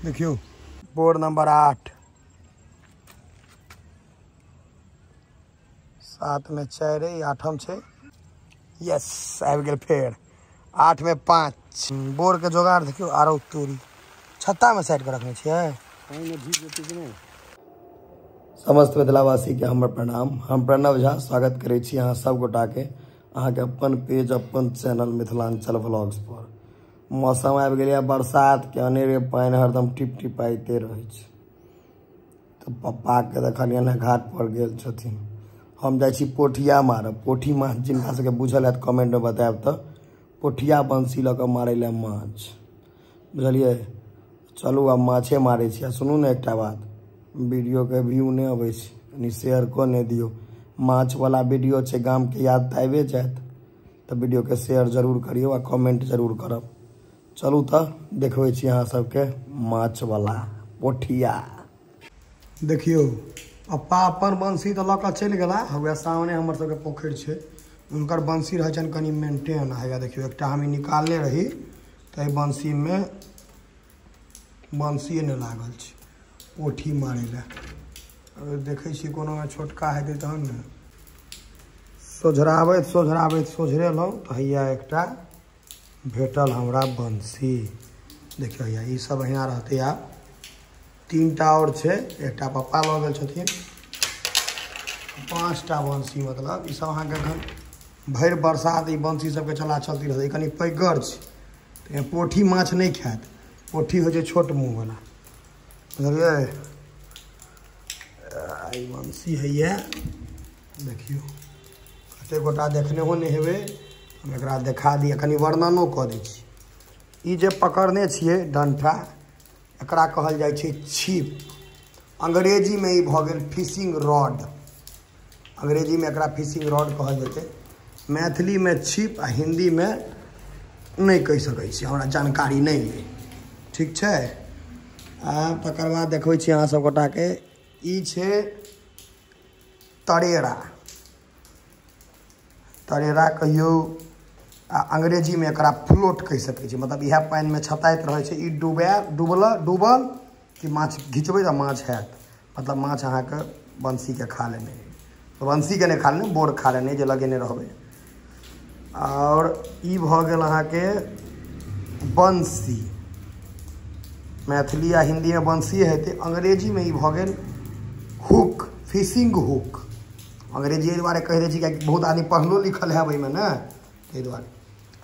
देखियौ board number 8, 7 में 4, 8 छै। यस आबि गेल फेर 8 में 5। बोर के जोगाड़ देखियौ, आरो तोरी छत्ता में साइड के रखने छियै। समस्त मिथिलावासी के हमर प्रणाम। हम प्रणव झा स्वागत करै छी अहाँ सब गोटा के अहाँके अपन पेज अपन चैनल मिथिलांचल व्लॉग्स पर। मौसम आबि गेलै बरसात के, अनेरे पानि हरदम टिप टिपाइते रहै छै। तऽ पप्पा के देखलियनि हँ घाट पर गेल छथिन। हम जाइ छी पोठिया मारब। पोठी माछ जिनका सबके बुझल हैत कमेंटमे बतायब। तऽ पोठिया बंसी लऽ कऽ मारै लए माछ, बुझलियै। चलू आब माछे मारै छी। आ सुनू ने एकटा बात, वीडियोके व्यू नहि अबै छै, कनि शेयर कऽ नहि दियौ। माछवला वीडियो छै, गामके याद तऽ आबिए जायत, तऽ वीडियोके शेयर जरूर करियौ आ कमेंट जरूर करब। चलू तऽ देखबै छी अहाँ सबके माछवला पोठिया। देखियौ पप्पा अपन बंसी तऽ लऽ कऽ चलि गेला। हौवे सामने हमर सबके पोखरि छै, हुनकर बंसी रहै छनि कनि मेंटेन। हैया देखियौ एकटा हम निकालने रही, तऽ बंसीमे बंसिए नहि लागल छै पोठी मारै लए। अगर देखै छी कोनोमे छोटका हेतै तहन ने। सोझराबैत सोझराबैत सोझरेलहुँ तऽ हैया एकटा भेटल हमरा बंसी। देखियौ हैया ई सब अहिना रहतै। आब 3टा आओर छै, एकटा पप्पा लऽ गेल छथिन। 5टा बंसी, मतलब ई सब अहाँके एखन भरि बरसात ई बंसी सबके चला चलती रहतै। कनि पैघगर छै तऽ पोठी माछ नहि खायत। पोठी होइ छै छोट मुँहवला, बुझलियै। ई बंसी हैया, देखियौ कतेक गोटा देखने हो नहि हेबै, हम एकरा देखा दिअ, कनि वर्णनो कऽ दै छी। ई जे पकड़ने छियै डंठा, एकरा कहल जाइ छै छिप। अंग्रेजीमे ई भऽ गेल फिशिंग रॉड। अंग्रेजीमे एकरा फिशिंग रॉड कहल जेतै। मैथिलीमे छिप आ हिन्दीमे नहि कहि सकै छी, हमरा जानकारी नहि अइ। ठीक छै। आब तकर बाद देखबै छी अहाँ सब गोटाके, ई छै तरेरा। तरेरा कहियौ आ अंग्रेजीमे एकरा फ्लोट कहि सकै छी। मतलब इएह पानिमे छताइत रहै छै। ई डूबल कि माछ घिचबै तऽ माछ हैत। मतलब माछ अहाँके बंसीके खा लेने, बंसीके नहि खा लेने, बोर खा लेने जे लगेने रहबै। आओर ई भऽ गेल अहाँके बंसी। मैथिली आ हिन्दीमे बंसी हेतै, अंग्रेजीमे ई भऽ गेल हुक, फिशिंग हुक। अंग्रेजी एहि दुआरे कहि दै छी कियाकि बहुत आदमी पढ़लो लिखल है ओहिमे ने, ताहि दुआरे।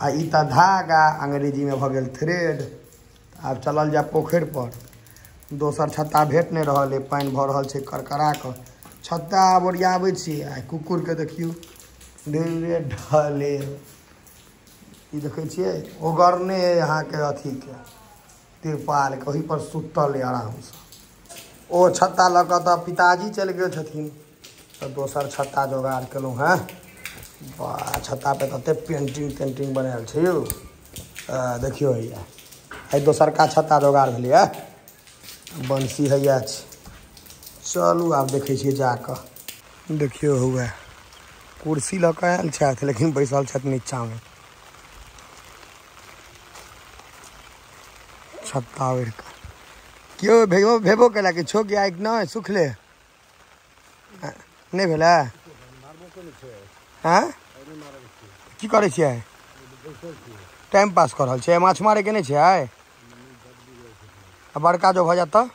आ ई तऽ धागा, अंग्रेजीमे भऽ गेल थ्रेड। आब चलल जाय पोखरि पर। दोसर छत्ता भेट नहि रहल अइ, पानि भऽ रहल छै करकरा कऽ। छत्ता आब ओरियाबै छी। आ कुकुरके देखियौ ढेरे ढले। ई देखै छियै ओगरने अइ अहाँके अथीके तिरपालके, ओहि पर सुतल अइ आरामसँ। ओ छत्ता लऽ कऽ तऽ पिताजी चलि गेल छथिन, तऽ दोसर छत्ता जोगाड़ केलहुँ हेँ। वाह, छत्ता पे तते पेंटिंग तेंटिंग बनायल छै यौ। देखियौ हैया एहि दोसरका छत्ता जोगाड़ भेलैए। बंसी हैया छै। चलू आब देखै छियै जाकऽ। देखियौ हुए कुर्सी लऽ कऽ आयल छथि, लेकिन बैसल छथि नीचाँमे छत्ता ओढ़ि कऽ। केओ भेबो केला किछो कि आइ नहि सुखले नहि भेलै? हँ की करै छियै? टाइम पास कऽ रहल छियै? माछ मारैके नहि छै आइ? आ बड़का जो भऽ जायत तऽ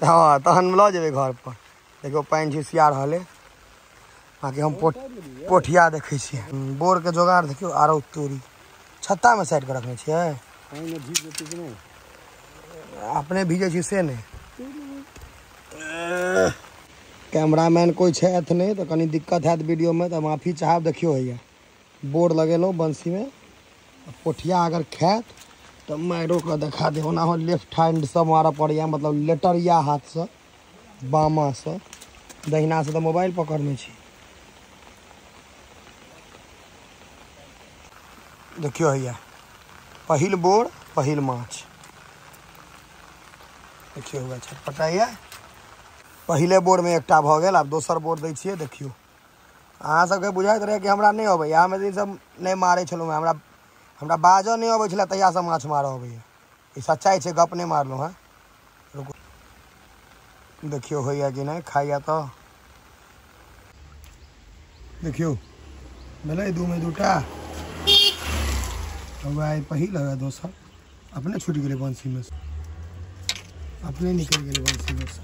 हँ तहन लऽ जेबै घर पर। देखियौ पानि झिसिया रहल अइ। बाँकी हम पोठिया देखै छियै। बोरके जोगाड़ देखियौ, आरो तोरी छत्तामे साइड कऽ रखने छियै। अपने भीजै छी से नहि। कैमरामैन कोइ छथि नहि तऽ कनि दिक्कत हैत वीडियोमे, तऽ माफी चाहब। देखियौ हैया बोर लगेलहुँ बंसीमे। पोठिया अगर खायत तऽ मारिओ कऽ देखा देब। ओना लेफ्ट हैंडसँ मारऽ पड़ैए, मतलब लेटरिया हाथसँ, बामासँ। दहिनासँ तऽ मोबाइल पकड़ने छी। देखियौ हैया पहिल बोर पहिल माछ। देखियौ हुआ छटपटाइया। पहिले बोरमे एकटा भऽ गेल, आब दोसर बोर दै छियै। देखियौ अहाँ सबके बुझाइत रहै कि हमरा नहि अबैया, हम ई सब नहि मारै छलहुँ। हमरा हमरा बाजऽ नहि अबै छलै तहियासँ माछ मारऽ अबैया। ई सच्चाइ छै, गप नहि मारलहुँ हँ। रुकू देखियौ होइया कि नहि, खाइया तऽ देखियौ भेलै 2 में 2टा। वएह पहिल है दोसर अपने छूटि गेलै बंसीमे से, अपने निकलि गेलै बंसीमे से।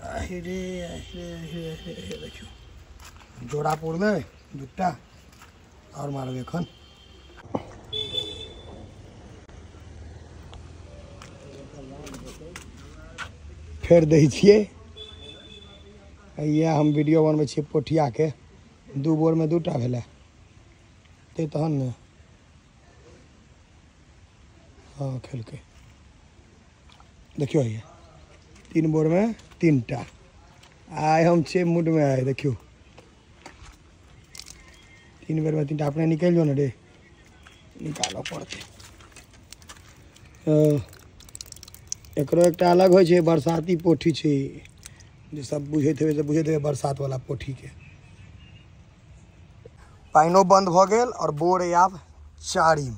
अरे अरे अरे देखियौ जोड़ा पुरलै 2टा आओर मारबै एखन। फेर दै छियै। इएह हम वीडियो बनबै छियै पोठियाके, 2 बोरमे 2टा भेलै ते तहन ने। हाँ खेलकै देखियौ हैया 3 बोरमे 3टा। आइ हम छियै मूडमे आइ, देखियौ 3 बेरमे 3टा। अपने निकलि जो ने रे, निकालऽ पड़तै। एकरो एकटा अलग होइ छै, बरसाती पोठी छै, जे सब बुझैत हेबै से बुझैत हेबै बरसातवला पोठीके। पानिओ बन्द भऽ गेल आओर बोर आब 4।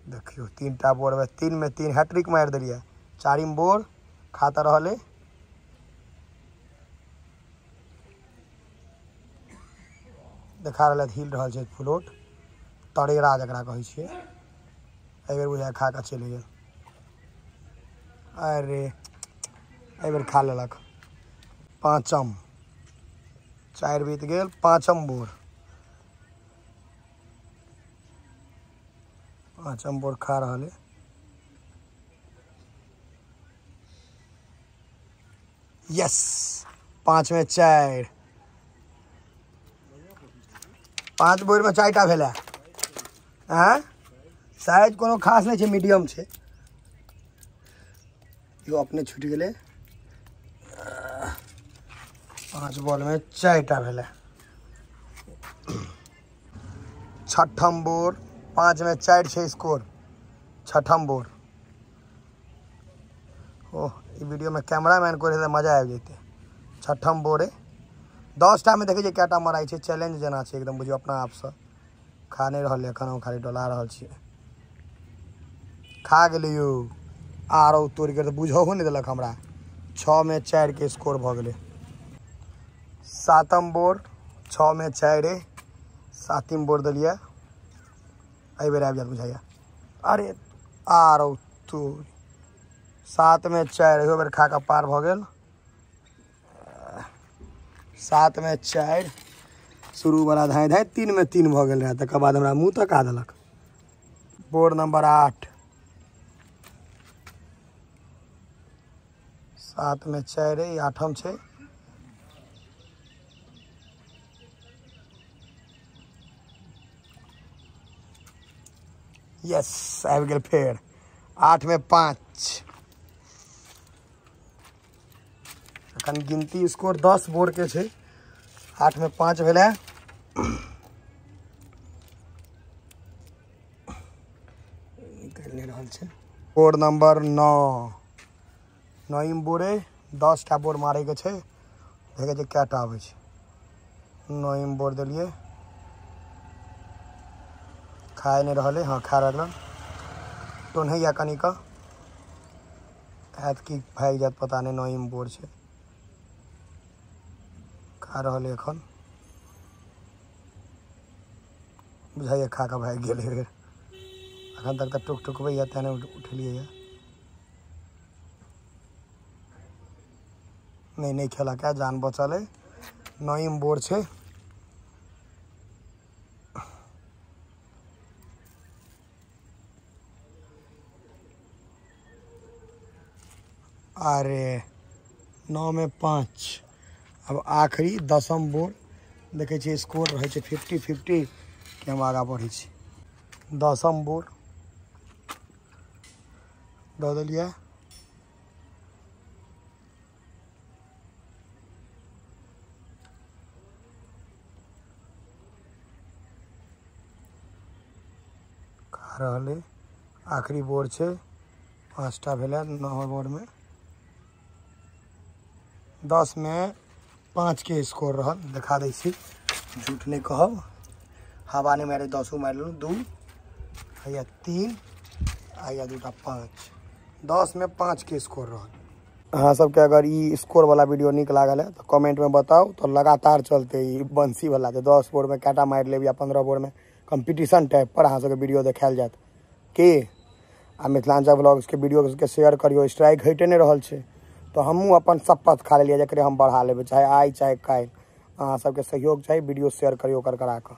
देखियौ 3टा बोरमे 3 में 3 हैट्रिक मारि देलियै। 4 बोर खा तऽ रहलै। देखा रहल हिल रहल छै फ्लोट, तरेरा जकरा कहै छियै। एहिबेर बुझाइ खा कऽ चलि गेल। अरे एहिबेर खा लेलक। 5म 4 बीत गेल, 5म बोर। 5म बोर खा रहल है। यस 5 में 4। 5 बोर में 4टा भेलै। आँय साइज कोनो खास नहि छै, मीडियम छै। इहो अपने छूटि गेलै। 5 बॉल में 4टा भेलै। 6ठम बोर, 5 में 4 छै स्कोर। 6ठम बोर। ओह ई वीडियो में कैमरामैन कोइ रहै तऽ मजा आबि जेतै। 6ठम बोर 10टा में देखै छियै कएटा मराइ छै। चैलेंज जेना छै एकदम, बुझियौ अपना आपसँ। खा नहि रहल एखन, हम खाली डोला रहल छियै। खा गेलै यौ आरो तोड़ि कऽ, तऽ बुझहो नहि देलक हमरा। 6 में 4 के स्कोर भऽ गेलै। 7म बोर, 6 में 4। 7म बोर देलियै। एहिबेर आबि जायत बुझाइया। अरे आरो तोड़ 7 में 4। इहो बेर खा कऽ पार भऽ गेल। 7 में 4 शुरूवला धाँइ धाँइ 3 में 3 भऽ गेल रहै। तकर बाद हमरा मुँह तका देलक। बोर नंबर 8, 7 में 4 ई 8म छै। यस आबि गेल फेर। 8 में 5। अखन गिनती स्कोर 10 बोर के छै। 8 में 5 भेलै। निकलि नहि रहल छै। बोर नंबर 9, 9 बोरे 10टा बोर मारैके छै। देखै छै कएटा आबै छै। 9 बोर देलियै, खाए नहि रहलै। हाँ खा रहल, टोन्हैया कनिक, हैत कि भागि जायत पता नहि। 9 बोर छै, खा रहल एखन। बुझाइए खा कऽ भागि गेलै बेर। एखन तक तऽ टुक टुकबैया तेँ नहि उठेलियै। नहि नहि खेलक है, जान बचल है। 9 बोर छै। अरे 9 में 5। अब आखिरी 10म बोर देखै छियै स्कोर रहै छै 50-50 कि हम आगाँ बढ़ै छी। 10म बोर दऽ देलियै। खा रहल है। आखिरी बोर छै, 5टा भेलै 9 बोरमे। 10 में 5 के स्कोर रहल। देखा दै छी, झूठ नहि कहब। हवा नहि मारे, 10 मारि लेलहुँ। 2 हैया 3 आ या 2टा 5, 10 में 5 के स्कोर रहल। अहाँ सबके अगर ई स्कोर वाला वीडियो नीक लागल है तो कमेंट में बताओ, तो लगातार चलते ई बंसी वाला जे 10 बोर में काटा मारि लेब या 15 बोर में कंपटीशन टाइप पर अहाँ सबके वीडियो देखायल जायत की। आ मिथिलांचल ब्लॉग्स के वीडियो के शेयर करियो, स्ट्राइक हटि नहि रहल छै तो हमहूँ अपन शपथ खा लेलियै जकरे हम बढ़ा लेबै, चाहे आइ चाहे काल्हि। अहाँ सबके सहयोग चाही, वीडियो शेयर करियो कर करा कऽ।